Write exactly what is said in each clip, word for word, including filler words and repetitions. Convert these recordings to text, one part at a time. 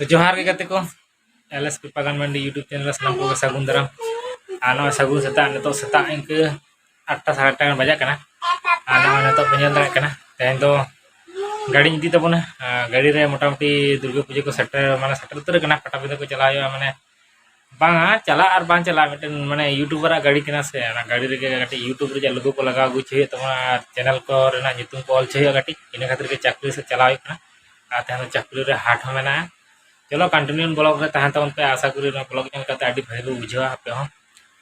ᱛᱚ ᱡᱚᱦᱟᱨ ᱜᱮ ᱜᱟᱛᱮ ᱠᱚ, ᱮᱞ ᱮᱥ ᱯᱤ ᱯᱟᱜᱟᱱ ᱢᱟᱱᱰᱤ YouTube ᱪᱮᱱᱮᱞ ᱨᱮ ᱥᱟᱱᱟᱢ ᱠᱚᱜᱮ ᱥᱟᱹᱜᱩᱱ ᱫᱟᱨᱟᱢ᱾ ᱟᱨ ᱱᱚᱜᱼᱚᱭ ᱥᱟᱹᱜᱩᱱ ᱥᱮᱛᱟᱜ, ᱱᱤᱛᱚᱜ ᱥᱮᱛᱟᱜ ᱤᱱᱠᱟᱹ ᱟᱴᱴᱟ ᱥᱟᱲᱮ ᱟᱴᱴᱟ ᱜᱟᱱ ᱵᱟᱡᱟᱜ ᱠᱟᱱᱟ᱾ ᱟᱨ ᱱᱚᱜᱼᱚᱭ ᱱᱤᱛᱚᱜ ᱯᱮ ᱧᱮᱞ ᱫᱟᱲᱮᱭᱟᱜ ᱠᱟᱱᱟ, ᱛᱮᱦᱮᱧ ᱫᱚ ᱜᱟᱹᱰᱤᱧ ᱤᱫᱤ ᱛᱟᱵᱚᱱᱟ᱾ ᱟᱨ ᱜᱟᱹᱰᱤ ᱨᱮ ᱢᱚᱴᱟᱢᱩᱴᱤ ᱫᱩᱨᱜᱟᱹ ᱯᱩᱡᱟᱹ ᱠᱚ ᱥᱮᱴᱮᱨ, ᱢᱟᱱᱮ ᱥᱮᱴᱮᱨ ᱩᱛᱟᱹᱨ ᱟᱠᱟᱱᱟ, ᱯᱟᱴᱟᱵᱤᱸᱫᱷᱟᱹ ᱠᱚ ᱪᱟᱞᱟᱣ ᱦᱩᱭᱩᱜᱼᱟ᱾ ᱢᱟᱱᱮ ᱵᱟᱝᱟ, ᱪᱟᱞᱟᱜ ᱟᱨ ᱵᱟᱝ ᱪᱟᱞᱟᱜ, ᱢᱤᱫᱴᱮᱱ ᱢᱟᱱᱮ YouTuber ᱟᱜ ᱜᱟᱹᱰᱤ ᱠᱟᱱᱟ ᱥᱮ, ᱚᱱᱟ ᱜᱟᱹᱰᱤ ᱨᱮᱜᱮ ᱠᱟᱹᱴᱤᱡ YouTube ᱨᱮᱭᱟᱜ logo ᱠᱚ ᱞᱟᱜᱟᱣ ᱟᱹᱜᱩ ᱦᱚᱪᱚᱭ ᱦᱩᱭᱩᱜ ᱛᱟᱵᱚᱱᱟ ᱟᱨ ᱪᱮᱱᱮᱞ ᱠᱚ ᱨᱮᱱᱟᱜ ᱧᱩᱛᱩᱢ ᱠᱚ ᱚᱞ ᱦᱚᱪᱚᱭ ᱦᱩᱭᱩᱜᱼᱟ ᱠᱟᱹᱴᱤᱡ, ᱤᱱᱟᱹ ᱠᱷᱟᱹᱛᱤᱨ ᱜᱮ ᱪᱟᱹᱠᱨᱤ ᱥᱮᱫ ᱪᱟᱞᱟᱣ ᱦᱩᱭᱩᱜ ᱠᱟᱱᱟ᱾ ᱟᱨ ᱛᱟᱦᱮᱱ ᱫᱚ ᱪᱟᱹᱠᱨᱤ ᱨᱮ ᱦᱟᱴ ᱦᱚᱸ ᱢᱮᱱᱟᱜᱼᱟ᱾ ᱪᱚᱞᱚ, continue vlog ᱨᱮ ᱛᱟᱦᱮᱱ ᱛᱟᱵᱚᱱ ᱯᱮ᱾ ᱟᱥᱟ ᱠᱚᱨᱤ ᱱᱚᱣᱟ vlog ᱧᱮᱞ ᱠᱟᱛᱮ ᱟᱹᱰᱤ ᱵᱷᱟᱹᱜᱤ ᱯᱮ ᱵᱩᱡᱷᱟᱹᱣᱟ ᱟᱯᱮ ᱦᱚᱸ᱾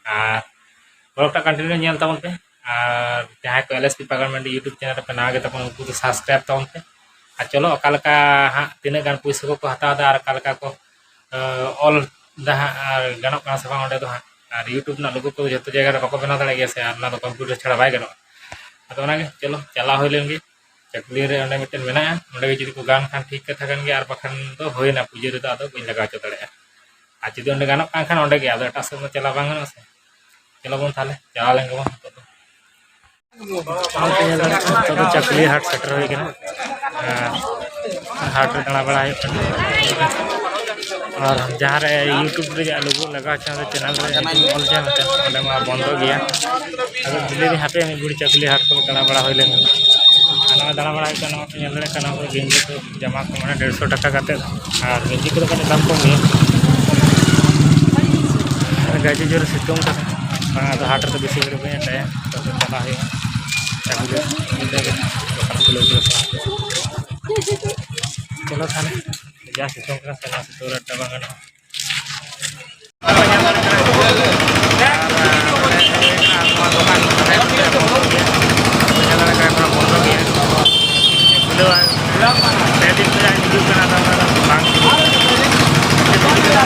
ᱟᱨ vlog ᱴᱟᱜ continue ᱧᱮᱞ ᱛᱟᱵᱚᱱ ᱯᱮ᱾ ᱟᱨ ᱡᱟᱦᱟᱸᱭ ᱠᱚ ᱮᱞ ᱮᱥ ᱯᱤ ᱯᱟᱜᱟᱱ ᱢᱟᱱᱰᱤ YouTube ᱪᱮᱱᱮᱞ ᱨᱮᱯᱮ ᱱᱟᱣᱟ ᱜᱮ ᱛᱟᱵᱚᱱ, ᱩᱱᱠᱩ ᱫᱚ subscribe ᱛᱟᱵᱚᱱ ᱯᱮ᱾ ᱟᱨ ᱪᱚᱞᱚ, ᱚᱠᱟ ᱞᱮᱠᱟ ᱦᱟᱸᱜ, ᱛᱤᱱᱟᱹᱜ ᱜᱟᱱ ᱯᱩᱭᱥᱟᱹ ᱠᱚᱠᱚ ᱦᱟᱛᱟᱣ ᱮᱫᱟ ᱟᱨ ᱚᱠᱟ ᱞᱮᱠᱟ ᱠᱚ, ᱮ, ᱚᱞ ᱮᱫᱟ ᱦᱟᱸᱜ, ᱟᱨ ᱜᱟᱱᱚᱜ ᱠᱟᱱᱟ ᱥᱮ ᱵᱟᱝ ᱚᱸᱰᱮ ᱫᱚ ᱦᱟᱸᱜ, ᱟᱨ YouTube ᱨᱮᱱᱟᱜ logo ᱠᱚᱫᱚ ᱡᱚᱛᱚ ᱡᱟᱭᱜᱟ ᱨᱮ ᱵᱟᱠᱚ ᱵᱮᱱᱟᱣ ᱫᱟᱲᱮᱭᱟᱜ ᱜᱮᱭᱟ ᱥᱮ, ᱟᱨ ᱚᱱᱟ ᱫᱚ computer ᱪᱷᱟᱲᱟ ᱵᱟᱭ ᱜᱟᱱᱚᱜᱼᱟ᱾ ᱟᱫᱚ ᱚᱱᱟᱜᱮ, ᱪᱚᱞᱚ, ᱪᱟᱞᱟᱣ ᱦᱩᱭ ᱞᱮᱱ ᱜᱮ᱾ ᱪᱟᱹᱠᱞᱤ ᱨᱮ ᱚᱸᱰᱮ ᱢᱤᱫᱴᱮᱱ ᱢᱮᱱᱟᱜᱼᱟ, ᱚᱸᱰᱮ ᱜᱮ ᱡᱩᱫᱤ ᱠᱚ ᱜᱟᱱ ᱠᱷᱟᱱ ᱴᱷᱤᱠ ᱠᱟᱛᱷᱟ ᱠᱟᱱ ᱜᱮᱭᱟ, ᱟᱨ ᱵᱟᱠᱷᱟᱱ ᱫᱚ ᱦᱩᱭᱱᱟ, ᱯᱩᱡᱟᱹ ᱨᱮᱫᱚ ᱟᱫᱚ ᱵᱟᱹᱧ ᱞᱟᱜᱟᱣ ᱦᱚᱪᱚ ᱫᱟᱲᱮᱭᱟᱜᱼᱟ᱾ ᱟᱨ ᱡᱩᱫᱤ ᱚᱸᱰᱮ ᱜᱟᱱᱚᱜ ᱠᱟᱱ ᱠᱷᱟᱱ ᱚᱸᱰᱮ ᱜᱮ, ᱟᱫᱚ ᱮᱴᱟᱜ ᱥᱮᱫ ᱢᱟ ᱪᱟᱞᱟᱣ ᱵᱟᱝ ᱜᱟᱱᱚᱜᱼᱟ ᱥᱮ᱾ ᱪᱚᱞᱚ ᱵᱚᱱ ᱛᱟᱦᱚᱞᱮ ᱪᱟᱞᱟᱣ ᱞᱮᱱ ᱜᱮᱵᱚᱱ ᱱᱤᱛᱚᱜ ᱫᱚ᱾ ᱱᱚᱜᱼᱚᱭ ᱯᱮ ᱧᱮᱞ ᱫᱟᱲᱮᱭᱟᱜ ᱠᱟᱱᱟ, ᱱᱤᱛᱚᱜ ᱫᱚ ᱪᱟᱹᱠᱞᱤ ᱦᱟᱴ ᱥᱮᱴᱮᱨ ᱦᱩᱭ ᱠᱟᱱᱟ᱾ ᱟᱨ ᱦᱟᱴ ᱨᱮ ᱫᱟᱬᱟ ᱵᱟᱲᱟ ᱦᱩᱭᱩᱜ ᱠᱟᱱᱟ᱾ ᱟᱨ ᱡᱟᱦᱟᱸ ᱨᱮ YouTube ᱨᱮᱭᱟᱜ logo ᱞᱟᱜᱟᱣ ᱦᱚᱪᱚ, ᱚᱸᱰᱮ ᱪᱮᱱᱮᱞ ᱨᱮ ᱧᱩᱛᱩᱢ ᱚᱞ ᱦᱚᱪᱚ, ᱚᱸᱰᱮ ᱢᱟ ᱵᱚᱱᱫᱚ ᱜᱮᱭᱟ᱾ ᱟᱫᱚ ᱫᱤᱞᱤ ᱨᱮ ᱦᱟᱯᱮ ᱢᱤᱫ ᱜᱷᱩᱲᱤ ᱪᱟᱹᱠᱞᱤ ᱦᱟᱴ ᱠᱚ ᱫᱟᱬᱟ ᱵᱟᱲᱟ ᱦᱩᱭ ᱞᱮᱱ ᱜᱮ᱾ ᱟᱨ ᱱᱚᱣᱟ ᱫᱟᱬᱟ ᱵᱟᱲᱟ ᱦᱩᱭᱩᱜ ᱠᱟᱱᱟ, ᱱᱚᱣᱟ ᱯᱮ ᱧᱮᱞ ᱫᱟᱲᱮᱭᱟᱜ ᱠᱟᱱᱟ, ᱱᱚᱣᱟ ᱠᱚ ᱜᱮᱧᱡᱤ ᱠᱚ, ᱡᱟᱢᱟ ᱠᱚ, ᱢᱟᱱᱮ ᱰᱮᱲᱥᱚ ᱴᱟᱠᱟ ᱠᱟᱛᱮᱫ᱾ ᱟᱨ ᱜᱮᱧᱡᱤ ᱠᱚᱫᱚ ᱠᱟᱹᱴᱤᱡ ᱫᱟᱢ ᱠᱚᱢ ᱜᱮᱭᱟ᱾ ᱟᱨ ᱜᱟᱡᱮ ᱡᱳᱨᱮ ᱥᱤᱛᱩᱝ ᱠᱟᱱᱟ, ᱵᱟᱝ ᱟᱫᱚ ᱦᱟᱴ ᱨᱮᱫᱚ ᱵᱮᱥᱤ ᱜᱷᱟᱹᱲᱤᱡ ᱵᱟᱹᱧ ᱟᱴᱟᱭᱟ, ᱛᱚᱵᱮ ᱪᱟᱞᱟᱜ ᱦᱩᱭᱩᱜᱼᱟ᱾ ᱪᱟᱹᱠᱞᱤ ᱤᱱᱠᱟᱹ ᱜᱮ ᱫᱚᱠᱟᱱ ᱠᱷᱩᱞᱟᱹᱣ ᱠᱮᱫᱟ ᱠᱚ᱾ ᱪᱚᱞᱚ ᱛᱟᱦᱞᱮ, ᱡᱟ ᱥᱤᱛᱩᱝ ᱠᱟᱱᱟ ᱥᱮ, ᱱᱚᱣᱟ ᱥᱤᱛᱩᱝ ᱨᱮ ᱟᱴᱟ ᱵᱟᱝ ᱜᱟᱱᱚᱜᱼᱟ᱾ ᱟᱨ ᱱᱚᱣᱟ ᱫᱚᱠᱟᱱ ᱵᱚᱱᱫᱚ ᱜᱮᱭᱟ᱾ ᱯᱮ ᱫᱤᱱ ᱠᱷᱚᱱᱟᱜ ᱦᱤᱡᱩᱜ ᱠᱟᱱᱟ, ᱛᱟᱨᱯᱚᱨᱮ ᱵᱟᱝ ᱦᱤᱡᱩᱜ ᱠᱟᱱᱟ᱾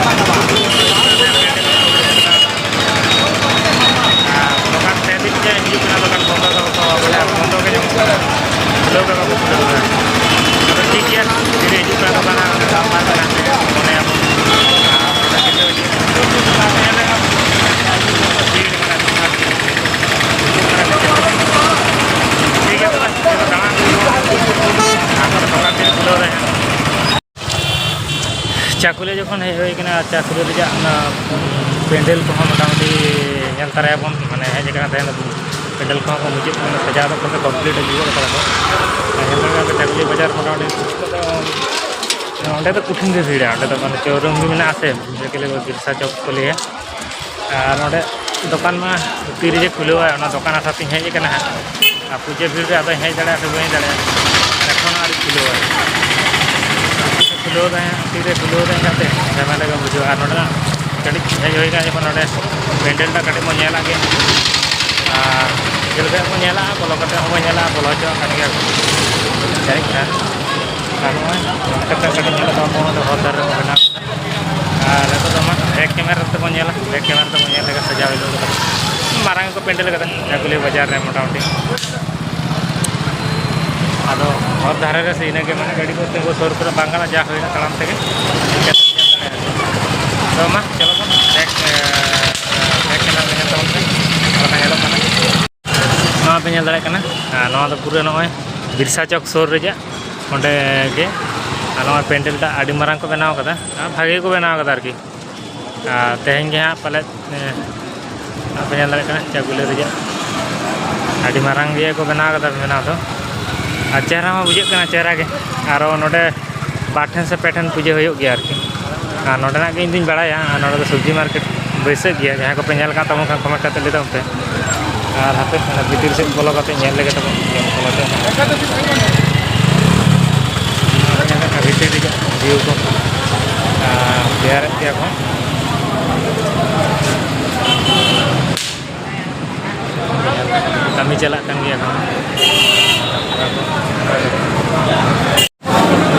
ᱟᱨ ᱫᱚᱠᱟᱱ ᱯᱮ ᱫᱤᱱ ᱜᱮ ᱦᱤᱡᱩᱜ ᱠᱟᱱᱟ, ᱫᱚᱠᱟᱱ ᱵᱚᱱᱫᱚ ᱫᱚ, ᱵᱚᱞᱮ ᱵᱚᱱᱫᱚ ᱜᱮ ᱧᱟᱢᱚᱜ ᱠᱟᱱᱟ᱾ ᱠᱷᱩᱞᱟᱹᱣ ᱜᱮ ᱵᱟᱠᱚ ᱠᱷᱩᱞᱟᱹᱣ ᱠᱟᱱᱟ᱾ ᱟᱫᱚ ᱴᱷᱤᱠ ᱜᱮᱭᱟ, ᱛᱤᱨᱮ ᱦᱤᱡᱩᱜ ᱠᱟᱱᱟ ᱫᱚᱠᱟᱱ ᱦᱟᱸᱜ, ᱚᱱᱟ ᱫᱚ ᱟᱢᱟᱜ ᱢᱮᱱᱟᱜ ᱛᱟᱭᱟ, ᱢᱚᱱᱮᱭᱟᱵᱚᱱ᱾ ᱟᱨ ᱚᱱᱟ ᱠᱷᱟᱹᱛᱤᱨ ᱛᱮ ᱦᱤᱡᱩᱜ ᱠᱟᱱᱟ᱾ ᱴᱷᱤᱠ ᱜᱮᱭᱟ, ᱛᱚᱵᱮ ᱫᱟᱬᱟᱱ ᱦᱩᱭᱩᱜᱼᱟ᱾ ᱟᱨ ᱛᱚᱵᱮ ᱫᱚᱠᱟᱱ ᱛᱤᱨᱮ ᱠᱷᱩᱞᱟᱹᱣ ᱫᱟᱭ ᱦᱟᱸᱜ᱾ ᱪᱟᱠᱩᱞᱤᱭᱟᱹ ᱡᱚᱠᱷᱚᱱ ᱦᱮᱡ ᱦᱩᱭ ᱠᱟᱱᱟ, ᱪᱟᱠᱩᱞᱤᱭᱟᱹ ᱨᱮᱭᱟᱜ ᱚᱱᱟ ᱯᱮᱱᱰᱮᱞ ᱠᱚᱦᱚᱸ ᱢᱚᱴᱟᱢᱩᱴᱤ ᱧᱮᱞ ᱛᱟᱨᱟᱭᱟᱵᱚᱱ, ᱢᱟᱱᱮ ᱦᱮᱡ ᱟᱠᱟᱱᱟ ᱛᱟᱦᱮᱸ ᱫᱚ ᱯᱮᱱᱰᱮᱞ ᱠᱚᱦᱚᱸ ᱠᱚ ᱢᱩᱪᱟᱹᱫ ᱠᱟᱱᱟ, ᱥᱟᱡᱟᱣ ᱫᱚ ᱠᱚ ᱠᱚᱢᱯᱞᱤᱴ ᱟᱹᱜᱩ ᱜᱚᱫ ᱠᱟᱫᱟ ᱠᱚ᱾ ᱧᱮᱞ ᱫᱟᱲᱮᱭᱟᱜ ᱠᱟᱱᱟ ᱪᱟᱠᱩᱞᱤᱭᱟᱹ ᱵᱟᱡᱟᱨ ᱢᱚᱴᱟᱢᱩᱴᱤ ᱚᱸᱰᱮ ᱫᱚ ᱠᱚᱴᱷᱤᱱ ᱜᱮ ᱵᱷᱤᱲᱟ, ᱚᱸᱰᱮ ᱫᱚ ᱢᱟᱱᱮ ᱪᱳᱨᱩᱢ ᱜᱮ ᱢᱮᱱᱟᱜᱼᱟ ᱥᱮ, ᱵᱤᱨᱥᱟ ᱪᱚᱠ ᱠᱚ ᱞᱟᱹᱭᱟ᱾ ᱟᱨ ᱱᱚᱰᱮ ᱫᱚᱠᱟᱱ ᱢᱟ ᱛᱤᱨᱮ ᱡᱮ ᱠᱷᱩᱞᱟᱹᱣᱟᱭ, ᱚᱱᱟ ᱫᱚᱠᱟᱱ ᱟᱥᱟ ᱛᱤᱧ ᱦᱮᱡ ᱟᱠᱟᱱᱟ ᱦᱟᱸᱜ᱾ ᱟᱨ ᱯᱩᱡᱟᱹ ᱵᱷᱤᱲ ᱨᱮ ᱟᱫᱚᱧ ᱦᱮᱡ ᱫᱟᱲᱮᱭᱟᱜᱼᱟ ᱥᱮ ᱵᱟᱹᱧ ᱫᱟᱲᱮᱭᱟᱜᱼᱟ, ᱮᱠᱷᱚᱱ ᱟᱹᱣᱨᱤ ᱠᱷᱩᱞᱟᱹᱣᱟᱭ᱾ ᱛᱤᱨᱮ ᱠᱷᱩᱞᱟᱹᱣ ᱫᱟᱭ ᱦᱟᱸᱜ, ᱛᱤᱨᱮ ᱠᱷᱩᱞᱟᱹᱣ ᱫᱟᱭ ᱦᱟᱸᱜ ᱠᱟᱹᱴᱤᱡ ᱡᱷᱟᱢᱮᱞᱟ ᱜᱮ ᱵᱩᱡᱷᱟᱹᱜᱼᱟ᱾ ᱟᱨ ᱱᱚᱰᱮᱱᱟᱜ ᱠᱟᱹᱴᱤᱡ ᱦᱮᱡ ᱦᱩᱭ ᱠᱟᱱᱟ ᱡᱚᱠᱷᱚᱱ, ᱱᱚᱰᱮ ᱯᱮᱱᱰᱮᱞ ᱴᱟᱜ ᱠᱟᱹᱴᱤᱡ ᱵᱚᱱ ᱧᱮᱞᱟᱜ ᱜᱮ᱾ ᱟᱨ ᱪᱮᱫ ᱞᱮᱠᱟ ᱵᱚᱱ ᱧᱮᱞᱟ, ᱵᱚᱞᱚ ᱠᱟᱛᱮ ᱦᱚᱸᱵᱚᱱ ᱧᱮᱞᱟ, ᱵᱚᱞᱚ ᱦᱚᱪᱚᱣᱟᱜ ᱠᱟᱱ ᱜᱮᱭᱟ ᱠᱚ ᱡᱟᱹᱱᱤᱡ ᱠᱷᱟᱱ᱾ ᱟᱨ ᱱᱚᱜᱼᱚᱭ ᱱᱚᱛᱮ ᱠᱷᱚᱱ ᱠᱟᱹᱴᱤᱡ ᱧᱮᱞᱚᱜ ᱠᱟᱱᱟ, ᱱᱚᱣᱟ ᱫᱚ ᱦᱚᱨ ᱫᱷᱟᱨᱮ ᱨᱮᱠᱚ ᱵᱮᱱᱟᱣ ᱠᱟᱫᱟ᱾ ᱟᱨ ᱱᱤᱛᱚᱜ ᱫᱚ ᱢᱟ ᱵᱮᱠ ᱠᱮᱢᱮᱨᱟ ᱛᱮᱵᱚᱱ ᱧᱮᱞᱟ, ᱵᱮᱠ ᱠᱮᱢᱮᱨᱟ ᱛᱮᱵᱚᱱ ᱧᱮᱞ ᱞᱮᱠᱷᱟᱱ ᱥᱟᱡᱟᱣ ᱦᱤᱡᱩᱜ ᱠᱟᱱᱟ᱾ ᱢᱟᱨᱟᱝ ᱜᱮᱠᱚ ᱯᱮᱱᱰᱮᱞ ᱠᱟᱫᱟ ᱪᱟᱠᱩᱞᱤᱭᱟᱹ ᱵᱟᱡᱟᱨ ᱨᱮ ᱢᱚᱴᱟᱢᱩᱴᱤ᱾ ᱟᱫᱚ ᱦᱚᱨ ᱫᱷᱟᱨᱮ ᱨᱮ ᱥᱮ ᱤᱱᱟᱹᱜᱮ ᱢᱟᱱᱮ ᱜᱟᱹᱰᱤ ᱠᱚ ᱛᱤᱸᱜᱩ ᱥᱩᱨ ᱠᱚᱨᱮ ᱵᱟᱝ ᱜᱟᱱᱚᱜᱼᱟ, ᱡᱟ ᱦᱩᱭᱱᱟ ᱛᱟᱲᱟᱢ ᱛᱮᱜᱮ᱾ ᱛᱚ ᱢᱟ ᱪᱚᱞᱚ ᱵᱚᱱ ᱵᱮᱠ, ᱮ, ᱵᱮᱠ ᱠᱮᱢᱮᱨᱟ ᱧᱮᱞ ᱛᱟᱵᱚᱱ ᱯᱮ, ᱚᱠᱟ ᱞᱮᱠᱟ ᱧᱮᱞᱚᱜ ᱠᱟᱱᱟ᱾ ᱱᱚᱣᱟ ᱯᱮ ᱧᱮᱞ ᱫᱟᱲᱮᱭᱟᱜ ᱠᱟᱱᱟ, ᱟᱨ ᱱᱚᱣᱟ ᱫᱚ ᱯᱩᱨᱟᱹ ᱱᱚᱜᱼᱚᱭ ᱵᱤᱨᱥᱟ ᱪᱚᱠ ᱥᱩᱨ ᱨᱮᱭᱟᱜ ᱚᱸᱰᱮ ᱜᱮ᱾ ᱟᱨ ᱱᱚᱣᱟ ᱯᱮᱱᱰᱮᱞ ᱴᱟᱜ ᱟᱹᱰᱤ ᱢᱟᱨᱟᱝ ᱠᱚ ᱵᱮᱱᱟᱣ ᱠᱟᱫᱟ, ᱟᱨ ᱵᱷᱟᱜᱮ ᱠᱚ ᱵᱮᱱᱟᱣ ᱠᱟᱫᱟ ᱟᱨᱠᱤ᱾ ᱟᱨ ᱛᱮᱦᱮᱧ ᱜᱮ ᱦᱟᱸᱜ ᱯᱟᱞᱮᱫ, ᱮ, ᱟᱯᱮ ᱧᱮᱞ ᱫᱟᱲᱮᱭᱟᱜ ᱠᱟᱱᱟ ᱪᱟᱠᱩᱞᱤᱭᱟᱹ ᱨᱮᱭᱟᱜ ᱟᱹᱰᱤ ᱢᱟᱨᱟᱝ ᱜᱮ ᱠᱚ ᱵᱮᱱᱟᱣ ᱠᱟᱫᱟ ᱵᱮᱱᱟᱣ ᱫᱚ, ᱟᱨ ᱪᱮᱦᱨᱟ ᱦᱚᱸ ᱵᱩᱡᱷᱟᱹᱜ ᱠᱟᱱᱟ ᱪᱮᱦᱨᱟ ᱜᱮ᱾ ᱟᱨᱚ ᱱᱚᱰᱮ ᱵᱟᱨ ᱴᱷᱮᱱ ᱥᱮ ᱯᱮ ᱴᱷᱮᱱ ᱯᱩᱡᱟᱹ ᱦᱩᱭᱩᱜ ᱜᱮᱭᱟ ᱟᱨᱠᱤ᱾ ᱟᱨ ᱱᱚᱰᱮᱱᱟᱜ ᱜᱮ ᱤᱧ ᱫᱩᱧ ᱵᱟᱲᱟᱭᱟ, ᱟᱨ ᱱᱚᱰᱮ ᱫᱚ ᱥᱚᱵᱽᱡᱤ ᱢᱟᱨᱠᱮᱴ ᱵᱟᱹᱭᱥᱟᱹᱜ ᱜᱮᱭᱟ᱾ ᱡᱟᱦᱟᱸᱭ ᱠᱚᱯᱮ ᱧᱮᱞ ᱟᱠᱟᱫ ᱛᱟᱵᱚᱱ ᱠᱷᱟᱱ ᱠᱚᱢᱮᱱᱴ ᱠᱟᱛᱮ ᱞᱟᱹᱭ ᱛᱟᱵᱚᱱ ᱯᱮ᱾ ᱟᱨ ᱦᱟᱯᱮ ᱚᱱᱟ ᱵᱷᱤᱛᱤᱨ ᱥᱮᱫ ᱵᱚᱞᱚ ᱠᱟᱛᱮ ᱧᱮᱞ ᱞᱮᱜᱮ ᱛᱟᱵᱚᱱ, ᱵᱚᱞᱚ ᱠᱟᱛᱮ᱾ ᱵᱷᱤᱛᱤᱨ ᱨᱮᱭᱟᱜ ᱵᱷᱤᱭᱩ ᱠᱚ, ᱟᱨ ᱛᱮᱭᱟᱨᱮᱫ ᱜᱮᱭᱟ ᱠᱚ᱾ ᱠᱟᱹᱢᱤ ᱪᱟᱞᱟᱜ ᱠᱟᱱ ᱜᱮᱭᱟ ᱮᱠᱷᱚᱱ᱾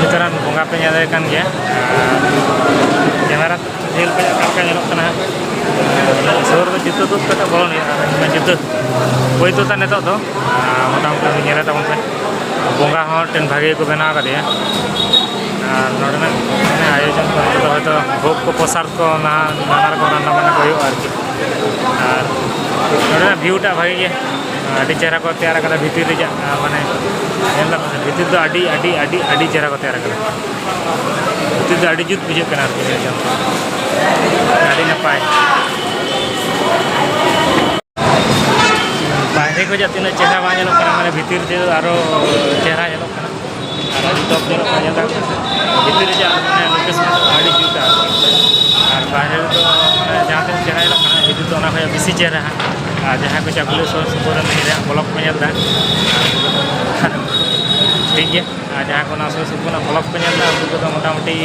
ᱱᱤᱛᱚᱜ ᱵᱚᱸᱜᱟ ᱯᱮ ᱧᱮᱞᱮ ᱠᱟᱱ ᱜᱮᱭᱟ᱾ ᱟᱨ ᱠᱮᱢᱮᱨᱟ ᱧᱮᱞ ᱯᱮ ᱚᱠᱟ ᱞᱮᱠᱟ ᱧᱮᱞᱚᱜ ᱠᱟᱱᱟ ᱦᱟᱸᱜ᱾ ᱥᱩᱨ ᱨᱮ ᱡᱩᱛᱟᱹ ᱛᱩᱫ ᱠᱟᱛᱮ ᱵᱚᱞᱚᱱ ᱦᱩᱭᱩᱜᱼᱟ᱾ ᱡᱩᱛᱟᱹ ᱦᱩᱭ ᱛᱩᱫᱟ ᱱᱤᱛᱚᱜ ᱫᱚ᱾ ᱟᱨ ᱢᱚᱴᱟᱢᱩᱴᱤ ᱧᱮᱞᱮ ᱛᱟᱵᱚᱱ ᱯᱮ, ᱵᱚᱸᱜᱟ ᱦᱚᱸ ᱢᱤᱫᱴᱮᱱ ᱵᱷᱟᱜᱮ ᱜᱮᱠᱚ ᱵᱮᱱᱟᱣ ᱟᱠᱟᱫᱮᱭᱟ᱾ ᱟᱨ ᱱᱚᱰᱮᱱᱟᱜ ᱢᱟᱱᱮ ᱟᱭᱳᱡᱚᱱ ᱠᱚ ᱱᱤᱛᱚᱜ ᱫᱚ ᱦᱚᱭᱛᱳ ᱵᱷᱳᱜᱽ ᱠᱚ, ᱯᱨᱚᱥᱟᱫᱽ ᱠᱚ, ᱱᱟᱱᱟ ᱨᱚᱠᱚᱢ ᱨᱟᱱᱱᱟ ᱵᱟᱱᱱᱟ ᱠᱚ ᱦᱩᱭᱩᱜᱼᱟ ᱟᱨᱠᱤ᱾ ᱟᱨ ᱱᱚᱰᱮᱱᱟᱜ ᱵᱷᱤᱭᱩ ᱴᱟᱜ ᱵᱷᱟᱜᱮ ᱜᱮ, ᱟᱹᱰᱤ ᱪᱮᱦᱨᱟ ᱠᱚ ᱛᱮᱭᱟᱨ ᱟᱠᱟᱫᱟ ᱵᱷᱤᱛᱤᱨ ᱨᱮᱭᱟᱜ, ᱢᱟᱱᱮ ᱧᱮᱞ ᱫᱟᱯᱮ ᱥᱮ, ᱵᱷᱤᱛᱤᱨ ᱫᱚ ᱟᱹᱰᱤ, ᱟᱹᱰᱤ, ᱟᱹᱰᱤ, ᱟᱹᱰᱤ ᱪᱮᱦᱨᱟ ᱠᱚ ᱛᱮᱭᱟᱨ ᱟᱠᱟᱫᱟ᱾ ᱵᱷᱤᱛᱤᱨ ᱫᱚ ᱟᱹᱰᱤ ᱡᱩᱛ ᱵᱩᱡᱷᱟᱹᱜ ᱠᱟᱱᱟ ᱟᱨᱠᱤ, ᱧᱮᱞ ᱡᱚᱝ ᱛᱮ ᱟᱹᱰᱤ ᱱᱟᱯᱟᱭ᱾ ᱵᱟᱦᱨᱮ ᱠᱷᱚᱱᱟᱜ ᱛᱤᱱᱟᱹᱜ ᱪᱮᱦᱨᱟ ᱵᱟᱝ ᱧᱮᱞᱚᱜ ᱠᱟᱱᱟ, ᱢᱟᱱᱮ ᱵᱷᱤᱛᱤᱨ ᱛᱮᱫᱚ ᱟᱨᱚ ᱪᱮᱦᱨᱟ ᱧᱮᱞᱚᱜ ᱠᱟᱱᱟ, ᱟᱨᱚ ᱡᱩᱛ ᱧᱮᱞᱚᱜ ᱠᱟᱱᱟ, ᱧᱮᱞ ᱫᱟᱲᱮᱭᱟᱜ ᱠᱟᱱᱟ᱾ ᱵᱷᱤᱛᱤᱨ ᱨᱮ ᱪᱟᱞᱟᱜ ᱢᱟᱱᱮ location ᱫᱚ ᱟᱹᱰᱤ ᱡᱩᱛᱟ ᱟᱨᱠᱤ᱾ ᱟᱨ ᱵᱟᱦᱨᱮ ᱨᱮᱫᱚ ᱢᱟᱱᱮ ᱡᱟᱦᱟᱸ ᱛᱤᱱᱟᱹᱜ ᱪᱮᱦᱨᱟ ᱧᱮᱞᱚᱜ ᱠᱟᱱᱟ, ᱵᱷᱤᱛᱤᱨ ᱫᱚ ᱚᱱᱟ ᱠᱷᱚᱱᱟᱜ ᱵᱮᱥᱤ ᱪᱮᱦᱨᱟ ᱦᱟᱸᱜ᱾ ᱟᱨ ᱡᱟᱦᱟᱸᱭ ᱠᱚ ᱪᱟᱹᱠᱩᱞᱤ ᱥᱩᱨ ᱥᱩᱯᱩᱨ ᱨᱮ ᱢᱮᱱᱟᱜ ᱨᱮᱭᱟᱜ vlog ᱠᱚ ᱧᱮᱞ ᱮᱫᱟ, ᱴᱷᱤᱠ ᱜᱮᱭᱟ᱾ ᱟᱨ ᱡᱟᱦᱟᱸᱭ ᱠᱚ ᱚᱱᱟ ᱥᱩᱨ ᱥᱩᱯᱩᱨ ᱨᱮᱱᱟᱜ vlog ᱠᱚ ᱧᱮᱞ ᱮᱫᱟ, ᱩᱱᱠᱩ ᱠᱚᱫᱚ ᱢᱚᱴᱟᱢᱩᱴᱤ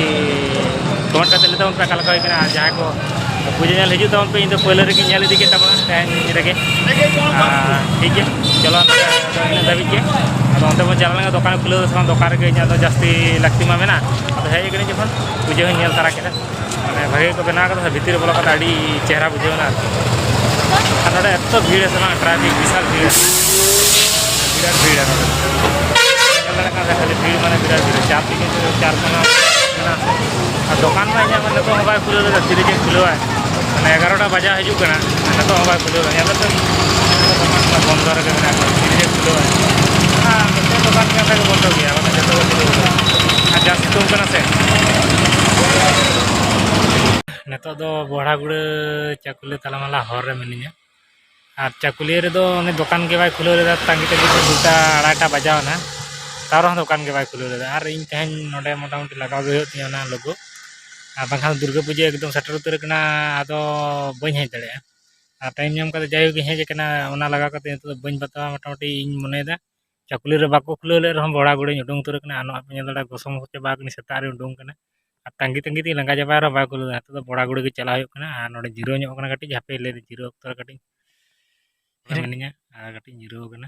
comment ᱠᱟᱛᱮ ᱞᱟᱹᱭ ᱛᱟᱵᱚᱱ ᱯᱮ ᱚᱠᱟ ᱞᱮᱠᱟ ᱦᱩᱭ ᱠᱟᱱᱟ᱾ ᱟᱨ ᱡᱟᱦᱟᱸᱭ ᱠᱚ ᱯᱩᱡᱟᱹ ᱧᱮᱞ ᱦᱤᱡᱩᱜ ᱛᱟᱵᱚᱱ ᱯᱮ, ᱤᱧ ᱫᱚ ᱯᱳᱭᱞᱳ ᱨᱮᱜᱮᱧ ᱧᱮᱞ ᱤᱫᱤ ᱠᱮᱫ ᱛᱟᱵᱚᱱᱟ ᱛᱮᱦᱮᱧ ᱨᱮᱜᱮ᱾ ᱟᱨ ᱴᱷᱤᱠ ᱜᱮᱭᱟ, ᱪᱚᱞᱚ ᱱᱚᱰᱮ ᱫᱚ ᱤᱱᱟᱹᱜ ᱫᱷᱟᱹᱵᱤᱡ ᱜᱮ᱾ ᱟᱫᱚ ᱚᱱᱛᱮ ᱵᱚᱱ ᱪᱟᱞᱟᱣ ᱞᱮᱱ ᱜᱮ, ᱫᱚᱠᱟᱱ ᱠᱷᱩᱞᱟᱹᱣ ᱥᱮ ᱵᱟᱝ, ᱫᱚᱠᱟᱱ ᱨᱮᱜᱮ ᱤᱧᱟᱹᱜ ᱫᱚ ᱡᱟᱹᱥᱛᱤ ᱞᱟᱹᱠᱛᱤ ᱢᱟ ᱢᱮᱱᱟᱜ᱾ ᱟᱫᱚ ᱦᱮᱡ ᱠᱟᱹᱱᱟᱹᱧ ᱡᱚᱠᱷᱚᱱ, ᱯᱩᱡᱟᱹ ᱦᱚᱸᱧ ᱧᱮᱞ ᱛᱟᱨᱟ ᱠᱮᱫᱟ, ᱢᱟᱱᱮ ᱵᱷᱟᱜᱮ ᱠᱚ ᱵᱮᱱᱟᱣ ᱠᱟᱫᱟ, ᱵᱷᱤᱛᱤᱨ ᱨᱮ ᱵᱚᱞᱚ ᱠᱟᱛᱮ ᱟᱹᱰᱤ ᱪᱮᱦᱨᱟ ᱵᱩᱡᱷᱟᱹᱣ ᱮᱱᱟ ᱟᱨᱠᱤ᱾ ᱟᱨ ᱱᱚᱰᱮ ᱮᱛᱚ ᱵᱷᱤᱲ ᱥᱮ ᱵᱟᱝ, traffic ᱵᱤᱥᱟᱞ ᱵᱷᱤᱲ, ᱵᱤᱨᱟᱴ ᱵᱷᱤᱲ ᱱᱚᱰᱮ᱾ ᱧᱮᱞ ᱫᱟᱲᱮᱭᱟᱜ ᱠᱟᱱᱟ ᱠᱷᱟᱹᱞᱤ ᱵᱷᱤᱲ, ᱢᱟᱱᱮ ᱵᱤᱨᱟᱴ ᱵᱷᱤᱲ, ᱪᱟᱨ ᱫᱤᱠᱮ ᱪᱟᱨ ᱠᱚᱱᱟ ᱢᱮᱱᱟᱜᱼᱟ᱾ ᱟᱨ ᱫᱚᱠᱟᱱ ᱢᱟ ᱤᱧᱟᱹᱜ ᱢᱟ ᱱᱤᱛᱚᱜ ᱦᱚᱸ ᱵᱟᱭ ᱠᱷᱩᱞᱟᱹᱣ ᱞᱮᱫᱟ, ᱛᱤᱨᱮ ᱪᱮᱫ ᱠᱷᱩᱞᱟᱹᱣᱟᱭ? ᱢᱟᱱᱮ ᱮᱜᱟᱨᱚᱴᱟ ᱵᱟᱡᱟᱣ ᱦᱤᱡᱩᱜ ᱠᱟᱱᱟ, ᱱᱤᱛᱚᱜ ᱦᱚᱸ ᱵᱟᱭ ᱠᱷᱩᱞᱟᱹᱣ ᱞᱮᱫᱟ᱾ ᱧᱮᱞ ᱫᱟᱯᱮ, ᱫᱚᱠᱟᱱ ᱠᱚ ᱵᱚᱱᱫᱚ ᱨᱮᱜᱮ ᱢᱮᱱᱟᱜ ᱠᱚᱣᱟ, ᱛᱤᱨᱮ ᱪᱮᱫ ᱠᱷᱩᱞᱟᱹᱣᱟᱭ? ᱚᱱᱟ ᱢᱤᱫᱴᱮᱱ ᱫᱚᱠᱟᱱ ᱜᱮ ᱚᱱᱠᱟ ᱜᱮ ᱵᱚᱱᱫᱚ ᱜᱮᱭᱟ, ᱵᱟᱠᱷᱟᱱ ᱡᱚᱛᱚ ᱜᱮ ᱠᱷᱩᱞᱟᱹᱣ ᱜᱮᱭᱟ᱾ ᱟᱨ ᱡᱟ ᱥᱤᱛᱩᱝ ᱠᱟᱱᱟ ᱥᱮ᱾ ᱱᱤᱛᱚᱜ ᱫᱚ ᱵᱚᱲᱦᱟᱜᱩᱲᱟᱹ ᱪᱟᱠᱩᱞᱤ ᱛᱟᱞᱟᱢᱟᱞᱟ ᱦᱚᱨ ᱨᱮ ᱢᱤᱱᱟᱹᱧᱟ᱾ ᱟᱨ ᱪᱟᱠᱩᱞᱤᱭᱟᱹ ᱨᱮᱫᱚ ᱩᱱᱤ ᱫᱚᱠᱟᱱ ᱜᱮ ᱵᱟᱭ ᱠᱷᱩᱞᱟᱹᱣ ᱞᱮᱫᱟ, ᱛᱟᱺᱜᱤ ᱛᱟᱺᱜᱤ ᱛᱮ ᱫᱩᱴᱟ ᱟᱲᱟᱭᱴᱟ ᱵᱟᱡᱟᱣ ᱮᱱᱟ, ᱛᱟᱣ ᱨᱮᱦᱚᱸ ᱫᱚᱠᱟᱱ ᱜᱮ ᱵᱟᱭ ᱠᱷᱩᱞᱟᱹᱣ ᱞᱮᱫᱟ᱾ ᱟᱨ ᱤᱧ ᱛᱮᱦᱮᱧ ᱱᱚᱰᱮ ᱢᱚᱴᱟᱢᱩᱴᱤ ᱞᱟᱜᱟᱣ ᱜᱮ ᱦᱩᱭᱩᱜ ᱛᱤᱧᱟᱹ ᱚᱱᱟ ᱞᱩᱜᱩ, ᱟᱨ ᱵᱟᱝᱠᱷᱟᱱ ᱫᱩᱨᱜᱟᱹ ᱯᱩᱡᱟᱹ ᱮᱠᱫᱚᱢ ᱥᱮᱴᱮᱨ ᱩᱛᱟᱹᱨ ᱟᱠᱟᱱᱟ, ᱟᱫᱚ ᱵᱟᱹᱧ ᱦᱮᱡ ᱫᱟᱲᱮᱭᱟᱜᱼᱟ᱾ ᱟᱨ time ᱧᱟᱢ ᱠᱟᱛᱮ ᱡᱟᱭᱦᱳᱠ ᱤᱧ ᱦᱮᱡ ᱟᱠᱟᱱᱟ, ᱚᱱᱟ ᱞᱟᱜᱟᱣ ᱠᱟᱛᱮ ᱱᱤᱛᱚᱜ ᱫᱚ ᱵᱟᱹᱧ ᱵᱟᱛᱟᱣᱟ᱾ ᱢᱚᱴᱟᱢᱩᱴᱤ ᱤᱧ ᱢᱚᱱᱮᱭᱮᱫᱟ ᱪᱟᱠᱩᱞᱤ ᱨᱮ ᱵᱟᱠᱚ ᱠᱷᱩᱞᱟᱹᱣ ᱞᱮᱫ ᱨᱮᱦᱚᱸ ᱵᱚᱲᱦᱟᱜᱩᱲᱟᱹᱧ ᱩᱰᱩᱝ ᱩᱛᱟᱹᱨ ᱟᱠᱟᱱᱟ᱾ ᱟᱨ ᱱᱚᱣᱟ ᱯᱮ ᱧᱮᱞ ᱫᱟᱲᱮᱭᱟᱜᱼᱟ, ᱜᱚᱥᱚᱢ ᱦᱚᱸ ᱪᱟᱵᱟ ᱟᱠᱟᱱᱟ, ᱥᱮᱛᱟᱜ ᱨᱮ ᱩᱰᱩᱝ ᱠᱟᱱᱟ᱾ ᱟᱨ ᱛᱟᱺᱜᱤ ᱛᱟᱺᱜᱤ ᱛᱮᱧ ᱞᱟᱸᱜᱟ ᱪᱟᱵᱟᱭ ᱨᱮᱦᱚᱸ ᱵᱟᱭ ᱠᱷᱩᱞᱟᱹᱣ ᱞᱮᱫᱟ᱾ ᱱᱤᱛᱚᱜ ᱫᱚ ᱵᱚᱲᱦᱟᱜᱩᱲᱟᱹ ᱜᱮ ᱪᱟᱞᱟᱣ ᱦᱩᱭᱩᱜ ᱠᱟᱱᱟ᱾ ᱟᱨ ᱱᱚᱰᱮ ᱡᱤᱨᱟᱹᱣ ᱧᱚᱜ ᱠᱟᱱᱟ ᱠᱟᱹᱴᱤᱡ, ᱦᱟᱯᱮ ᱞᱟᱹᱭ ᱫᱟᱹᱧ ᱡᱤᱨᱟᱹᱣ ᱚᱠᱛᱚ ᱨᱮ ᱠᱟᱹᱴᱤᱡ ᱢᱤᱱᱟᱹᱧᱟ ᱟᱨ ᱠᱟᱹᱴᱤᱡ ᱤᱧ ᱡᱤᱨᱟᱹᱣ ᱠᱟᱱᱟ᱾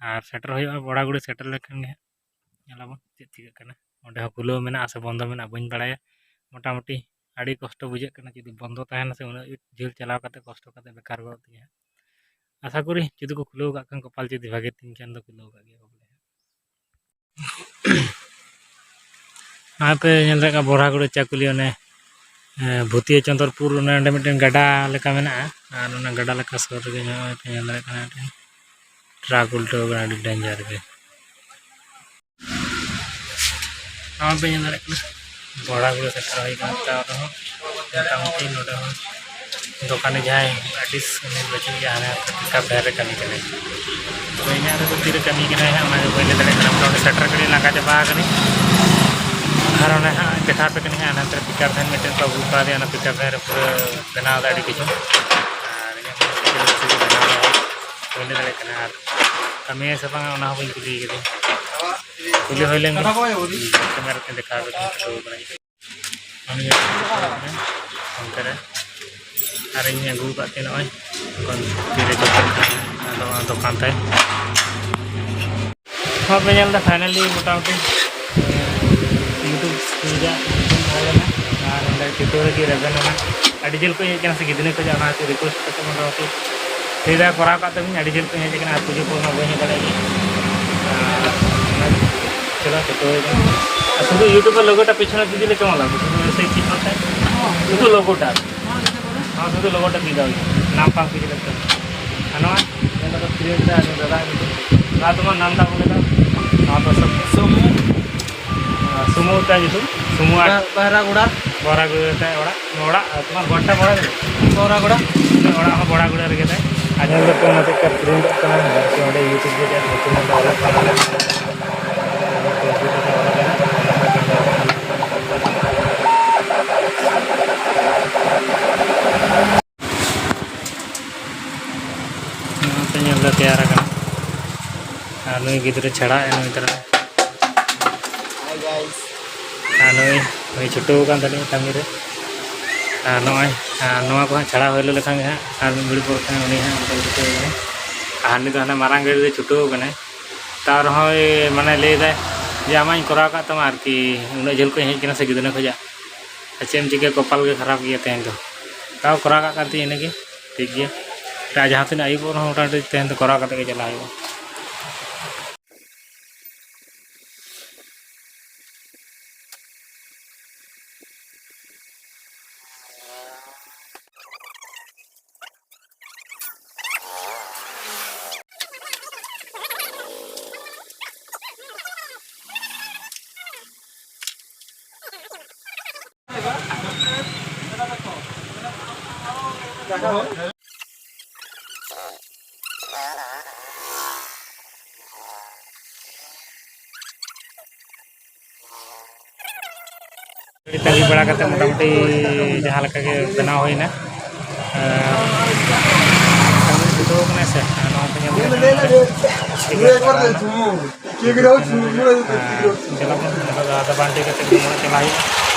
ᱟᱨ ᱥᱮᱴᱮᱨ ᱦᱩᱭᱩᱜᱼᱟ ᱵᱚᱲᱦᱟᱜᱩᱲᱟᱹ, ᱥᱮᱴᱮᱨ ᱞᱮᱠᱷᱟᱱ ᱜᱮ ᱦᱟᱸᱜ ᱧᱮᱞᱟᱵᱚᱱ ᱪᱮᱫ ᱪᱤᱠᱟᱹᱜ ᱠᱟᱱᱟ᱾ ᱚᱸᱰᱮ ᱦᱚᱸ ᱠᱷᱩᱞᱟᱹᱣ ᱢᱮᱱᱟᱜᱼᱟ ᱥᱮ ᱵᱚᱱᱫᱚ ᱢᱮᱱᱟᱜᱼᱟ ᱵᱟᱹᱧ ᱵᱟᱲᱟᱭᱟ᱾ ᱢᱚᱴᱟᱢᱩᱴᱤ ᱟᱹᱰᱤ ᱠᱚᱥᱴᱚ ᱵᱩᱡᱷᱟᱹᱜ ᱠᱟᱱᱟ, ᱡᱩᱫᱤ ᱵᱚᱱᱫᱚ ᱛᱟᱦᱮᱱᱟ ᱥᱮ ᱩᱱᱟᱹᱜ ᱡᱷᱟᱹᱞ ᱪᱟᱞᱟᱣ ᱠᱟᱛᱮ ᱠᱚᱥᱴᱚ ᱠᱟᱛᱮ ᱵᱮᱠᱟᱨ ᱜᱚᱫᱚᱜ ᱛᱤᱧᱟᱹ᱾ ᱟᱥᱟ ᱠᱚᱨᱤ ᱡᱩᱫᱤ ᱠᱚ ᱠᱷᱩᱞᱟᱹᱣ ᱠᱟᱜ ᱠᱷᱟᱱ, ᱠᱚᱯᱟᱞ ᱡᱩᱫᱤ ᱵᱷᱟᱜᱮ ᱛᱤᱧ ᱠᱷᱟᱱ ᱫᱚ ᱠᱷᱩᱞᱟᱹᱣ ᱠᱟᱜ ᱜᱮᱭᱟ ᱠᱚ ᱵᱚᱞᱮ᱾ ᱱᱚᱜᱼᱚᱭ ᱯᱮ ᱧᱮᱞ ᱫᱟᱲᱮᱭᱟᱜ ᱠᱟᱱᱟ ᱵᱚᱲᱦᱟᱜᱩᱲᱟᱹ ᱪᱟᱠᱩᱞᱤ, ᱚᱱᱮ, ᱮ, ᱵᱷᱩᱛᱤᱭᱟᱹ ᱪᱚᱱᱫᱨᱯᱩᱨ, ᱚᱱᱮ ᱚᱸᱰᱮ ᱢᱤᱫᱴᱮᱱ ᱜᱟᱰᱟ ᱞᱮᱠᱟ ᱢᱮᱱᱟᱜᱼᱟ᱾ ᱟᱨ ᱚᱱᱟ ᱜᱟᱰᱟ ᱞᱮᱠᱟ ᱥᱩᱨ ᱨᱮᱜᱮ ᱱᱚᱜᱼᱚᱭ ᱯᱮ ᱧᱮᱞ ᱫᱟᱲᱮᱭᱟᱜ ᱠᱟᱱᱟ ᱢᱤᱫᱴᱮᱱ ᱴᱨᱟᱠ ᱩᱞᱴᱟᱹᱣ ᱠᱟᱱᱟ, ᱟᱹᱰᱤ danger ᱜᱮ᱾ ᱱᱚᱜᱼᱚᱭ ᱯᱮ ᱧᱮᱞ ᱫᱟᱲᱮᱭᱟᱜ ᱠᱟᱱᱟ, ᱵᱚᱲᱟᱜᱩᱲᱟᱹ ᱥᱮᱴᱮᱨ ᱦᱩᱭ ᱠᱟᱱᱟ᱾ ᱛᱟᱣ ᱨᱮᱦᱚᱸ ᱢᱚᱴᱟᱢᱩᱴᱤ ᱱᱚᱰᱮ ᱦᱚᱸ ᱫᱚᱠᱟᱱᱤ ᱡᱟᱦᱟᱸᱭ ᱟᱹᱰᱤ ᱩᱱᱤ ᱵᱟᱹᱪᱩᱜ ᱜᱮᱭᱟ, ᱦᱟᱱᱮ ᱯᱤᱠᱟᱯ ᱵᱷᱮᱱ ᱨᱮ ᱠᱟᱹᱢᱤ ᱠᱟᱱᱟᱭ᱾ ᱛᱚ ᱤᱧᱟᱹᱜ ᱨᱮᱫᱚ ᱛᱤᱨᱮ ᱠᱟᱹᱢᱤ ᱠᱟᱱᱟᱭ ᱦᱟᱸᱜ, ᱚᱱᱟᱜᱮ ᱵᱟᱹᱧ ᱞᱟᱹᱭ ᱫᱟᱲᱮᱭᱟᱜ ᱠᱟᱱᱟ᱾ ᱢᱚᱴᱟᱢᱩᱴᱤ ᱥᱮᱴᱮᱨ ᱠᱟᱹᱴᱤᱡ ᱞᱟᱸᱜᱟ ᱪᱟᱵᱟ ᱟᱠᱟᱱᱟᱹᱧ᱾ ᱟᱨ ᱚᱱᱮ ᱦᱟᱸᱜ ᱫᱮᱠᱷᱟᱣ ᱟᱯᱮ ᱠᱟᱹᱱᱟᱹᱧ ᱦᱟᱸᱜ, ᱦᱟᱱᱛᱮ ᱨᱮ ᱯᱤᱠᱟᱯ ᱵᱷᱮᱱ ᱢᱤᱫᱴᱮᱱ ᱠᱚ ᱟᱹᱜᱩ ᱠᱟᱣᱫᱮᱭᱟ, ᱚᱱᱟ ᱯᱤᱠᱟᱯ ᱵᱷᱮᱱ ᱨᱮ ᱯᱩᱨᱟᱹ ᱵᱮᱱᱟᱣ ᱮᱫᱟ ᱟᱹᱰᱤ ᱠᱤᱪᱷᱩ᱾ ᱟᱨ ᱤᱧᱟᱹᱜ ᱢᱚᱴᱚᱨ ᱥᱟᱭᱠᱮᱞ ᱨᱮ ᱪᱮᱫ ᱠᱚ ᱵᱮᱱᱟᱣ ᱮᱫᱟ ᱵᱟᱹᱧ ᱞᱟᱹᱭ ᱫᱟᱲᱮᱭᱟᱜ ᱠᱟᱱᱟ᱾ ᱟᱨ ᱠᱟᱹᱢᱤᱭᱟᱭ ᱥᱮ ᱵᱟᱝᱟ ᱚᱱᱟ ᱦᱚᱸ ᱵᱟᱹᱧ ᱠᱩᱞᱤ ᱠᱟᱫᱮᱭᱟ᱾ ᱠᱩᱞᱤ ᱦᱩᱭ ᱞᱮᱱ ᱜᱮ᱾ ᱠᱮᱢᱮᱨᱟ ᱛᱮ ᱫᱮᱠᱷᱟᱣ ᱠᱟᱛᱮ ᱪᱷᱩᱴᱟᱹᱣ ᱠᱟᱱᱟ᱾ ᱚᱱᱛᱮ ᱨᱮ ᱟᱨᱤᱧ ᱟᱹᱜᱩ ᱟᱠᱟᱫ ᱛᱮ ᱱᱚᱜᱼᱚᱭ ᱫᱚᱠᱟᱱ ᱛᱤᱨᱮ ᱡᱚᱛᱚ ᱟᱫᱚ ᱚᱱᱟ ᱫᱚᱠᱟᱱ ᱛᱮ ᱱᱚᱣᱟ ᱯᱮ ᱧᱮᱞ ᱮᱫᱟ᱾ ᱯᱷᱟᱭᱱᱟᱞᱤ ᱢᱚᱴᱟᱢᱩᱴᱤ YouTube ᱨᱮᱭᱟᱜ ᱧᱩᱛᱩᱢ ᱛᱟᱦᱮᱸ ᱞᱮᱱᱟ ᱟᱨ ᱚᱸᱰᱮ ᱪᱷᱩᱴᱟᱹᱣ ᱞᱟᱹᱜᱤᱫ ᱨᱮᱵᱮᱱ ᱮᱱᱟ᱾ ᱟᱹᱰᱤ ᱡᱷᱟᱹᱞ ᱠᱷᱚᱱ ᱦᱮᱡ ᱠᱟᱱᱟ ᱥᱮ ᱜᱤᱫᱽᱨᱟᱹ ᱠᱷᱚᱱᱟᱜ, ᱚᱱᱟ ᱠᱷᱟᱹᱛᱤᱨ ᱨᱤᱠᱩᱭᱮᱥᱴ ᱠᱟᱛᱮ ᱢᱚᱴᱟᱢᱩᱴᱤ ᱥᱮᱫᱟᱭ ᱠᱚᱨᱟᱣ ᱠᱟᱜ ᱛᱟᱹᱵᱤᱱ, ᱟᱹᱰᱤ ᱡᱷᱟᱹᱞ ᱠᱷᱚᱱ ᱦᱮᱡ ᱟᱠᱟᱱᱟ ᱟᱨ ᱯᱩᱡᱟᱹ ᱯᱚᱨ ᱢᱟ ᱵᱟᱹᱧ ᱦᱮᱡ ᱫᱟᱲᱮᱭᱟᱜ ᱜᱮ᱾ ᱟᱨ ᱚᱱᱟ ᱪᱮᱫᱟᱜ ᱪᱷᱩᱴᱟᱹᱣ ᱦᱩᱭ ᱠᱟᱱᱟ᱾ ᱟᱨ ᱥᱩᱫᱷᱩ YouTube ᱞᱳᱜᱳᱴᱟ ᱯᱤᱪᱷᱚᱱ ᱨᱮ ᱡᱩᱫᱤ ᱞᱮ ᱪᱚᱝ ᱟᱞᱟᱝ, ᱥᱩᱫᱷᱩ ᱥᱮ ᱪᱮᱫ ᱦᱚᱸ ᱥᱩᱫᱷᱩ ᱞᱳᱜᱳᱴᱟ᱾ ᱦᱚᱸ, ᱥᱩᱫᱷᱩ ᱞᱳᱜᱳᱴᱟ ᱢᱤᱫ ᱫᱷᱟᱣ ᱜᱮ᱾ ᱱᱟᱢ ᱯᱟᱝ ᱯᱤᱪᱷᱞᱮ ᱛᱮ᱾ ᱟᱨ ᱱᱚᱣᱟ ᱱᱚᱣᱟ ᱫᱚ ᱯᱨᱤᱱᱴ ᱫᱟ ᱱᱩᱭ ᱫᱟᱫᱟ ᱧᱩᱛᱩᱢ᱾ ᱱᱚᱣᱟ ᱫᱚ ᱱᱟᱢ ᱫᱟ ᱵᱚᱞᱮ ᱫᱟ᱾ ᱱᱚᱣᱟ ᱫᱚ ᱥᱚᱵ ᱥᱚᱢᱩ᱾ ᱥᱩᱢᱩ ᱛᱟᱭ ᱧᱩᱛᱩᱢ, ᱥᱩᱢᱩ ᱟᱨ ᱵᱟ-, ᱵᱟᱦᱨᱟᱜᱚᱲᱟ᱾ ᱵᱚᱦᱨᱟᱜᱚᱲᱟ ᱛᱟᱭ ᱚᱲᱟᱜ, ᱱᱚᱣᱟ ᱚᱲᱟᱜ, ᱛᱳᱢᱟᱨ ᱜᱚᱴᱟ ᱵᱚᱦᱨᱟᱜᱚᱲᱟ᱾ ᱵᱚᱦᱨᱟᱜᱚᱲᱟ᱾ ᱚᱲᱟᱜ ᱦᱚᱸ ᱵᱚᱦᱨᱟᱜᱚᱲᱟ ᱨᱮᱜᱮ ᱛᱟᱭ᱾ ᱟᱨ ᱧᱮᱞ ᱫᱚᱯᱮ ᱚᱱᱟ ᱪᱮᱫ ᱞᱮᱠᱟ ᱯᱨᱤᱱᱴᱚᱜ ᱠᱟᱱᱟ, ᱟᱨᱠᱤ ᱚᱸᱰᱮ YouTube ᱨᱮ ᱧᱩᱛᱩᱢ ᱚᱞ ᱠᱟᱱᱟ᱾ ᱚᱱᱟ ᱠᱚᱢᱯᱤᱭᱩᱴᱟᱨ ᱛᱮ ᱚᱞ ᱠᱟᱱᱟ᱾ ᱱᱚᱣᱟ ᱯᱮ ᱧᱮᱞ ᱫᱟ ᱛᱮᱭᱟᱨ ᱟᱠᱟᱱᱟ᱾ ᱟᱨ ᱱᱩᱭ ᱜᱤᱫᱽᱨᱟᱹ ᱪᱷᱟᱲᱟᱣ ᱮᱱ ᱱᱩᱭ ᱛᱟᱨᱟ᱾ Hi guys. ᱟᱨ ᱱᱩᱭ, ᱱᱩᱭ ᱪᱷᱩᱴᱟᱹᱣ ᱟᱠᱟᱱ ᱛᱟᱹᱞᱤᱧᱟ ᱠᱟᱹᱢᱤ ᱨᱮ᱾ ᱟᱨ ᱱᱚᱜᱼᱚᱭ, ᱟᱨ ᱱᱚᱣᱟ ᱠᱚ ᱦᱟᱸᱜ ᱪᱷᱟᱲᱟᱣ ᱦᱩᱭ ᱞᱮᱱᱠᱷᱟᱱ ᱜᱮ ᱦᱟᱸᱜ, ᱟᱨ ᱢᱤᱫ ᱜᱷᱟᱹᱲᱤᱡ ᱯᱚᱨ ᱠᱷᱟᱱ ᱩᱱᱤ ᱦᱟᱸᱜ ᱚᱱᱠᱟ ᱪᱷᱩᱴᱟᱹᱣ ᱟᱠᱟᱱᱟᱭ᱾ ᱟᱨ ᱦᱟᱹᱱᱤ ᱫᱚ ᱦᱟᱱᱮ ᱢᱟᱨᱟᱝ ᱜᱟᱹᱰᱤ ᱨᱮ ᱪᱷᱩᱴᱟᱹᱣ ᱟᱠᱟᱱᱟᱭ᱾ ᱛᱟᱣ ᱨᱮᱦᱚᱸᱭ ᱢᱟᱱᱮ ᱞᱟᱹᱭᱫᱟᱭ ᱡᱮ, "ᱟᱢᱟᱜ ᱤᱧ ᱠᱚᱨᱟᱣ ᱠᱟᱜ ᱛᱟᱢᱟ ᱟᱨᱠᱤ, ᱩᱱᱟᱹᱜ ᱡᱷᱟᱹᱞ ᱠᱷᱚᱱ ᱦᱮᱡ ᱠᱟᱱᱟ ᱥᱮ ᱜᱤᱫᱽᱨᱟᱹ ᱠᱷᱚᱱᱟᱜ, ᱟᱨ ᱪᱮᱫ ᱮᱢ ᱪᱤᱠᱟᱹᱭᱟ, ᱠᱚᱯᱟᱞ ᱜᱮ ᱠᱷᱟᱨᱟᱯ ᱜᱮᱭᱟ ᱛᱮᱦᱮᱧ ᱫᱚ᱾ ᱛᱟᱣ ᱠᱚᱨᱟᱣ ᱠᱟᱜ ᱠᱟᱱ ᱛᱤᱧ ᱤᱱᱟᱹᱜᱮ, ᱴᱷᱤᱠ ᱜᱮᱭᱟ᱾ ᱮᱴᱟᱜ ᱡᱟᱦᱟᱸ ᱛᱤᱱᱟᱹᱜ ᱟᱹᱭᱩᱵᱚᱜ ᱨᱮᱦᱚᱸ ᱢᱚᱴᱟᱢᱩᱴᱤ ᱛᱮᱦᱮᱧ ᱫᱚ ᱠᱚᱨᱟᱣ ᱠᱟᱛᱮ ᱜᱮ ᱪᱟᱞᱟᱜ ᱦᱩᱭᱩᱜᱼᱟ᱾" ᱟᱹᱰᱤ ᱛᱟᱺᱜᱤ ᱵᱟᱲᱟ ᱠᱟᱛᱮ ᱢᱚᱴᱟᱢᱩᱴᱤ ᱡᱟᱦᱟᱸ ᱞᱮᱠᱟ ᱜᱮ ᱵᱮᱱᱟᱣ ᱦᱩᱭᱱᱟ᱾ ᱮᱸ, ᱠᱟᱹᱢᱤ ᱪᱷᱩᱴᱟᱹᱣ ᱠᱟᱱᱟ ᱥᱮ, ᱱᱚᱣᱟ ᱠᱚ ᱧᱮᱞ ᱠᱟᱛᱮ ᱴᱷᱤᱠ ᱜᱮᱭᱟ᱾ ᱦᱮᱸ, ᱪᱟᱞᱟᱜ ᱵᱚᱱ, ᱱᱤᱛᱚᱜ ᱫᱚ ᱟᱫᱚ ᱵᱟᱝ ᱴᱷᱤᱠ ᱠᱟᱛᱮ ᱜᱮ ᱪᱟᱞᱟᱜ ᱦᱩᱭᱩᱜᱼᱟ᱾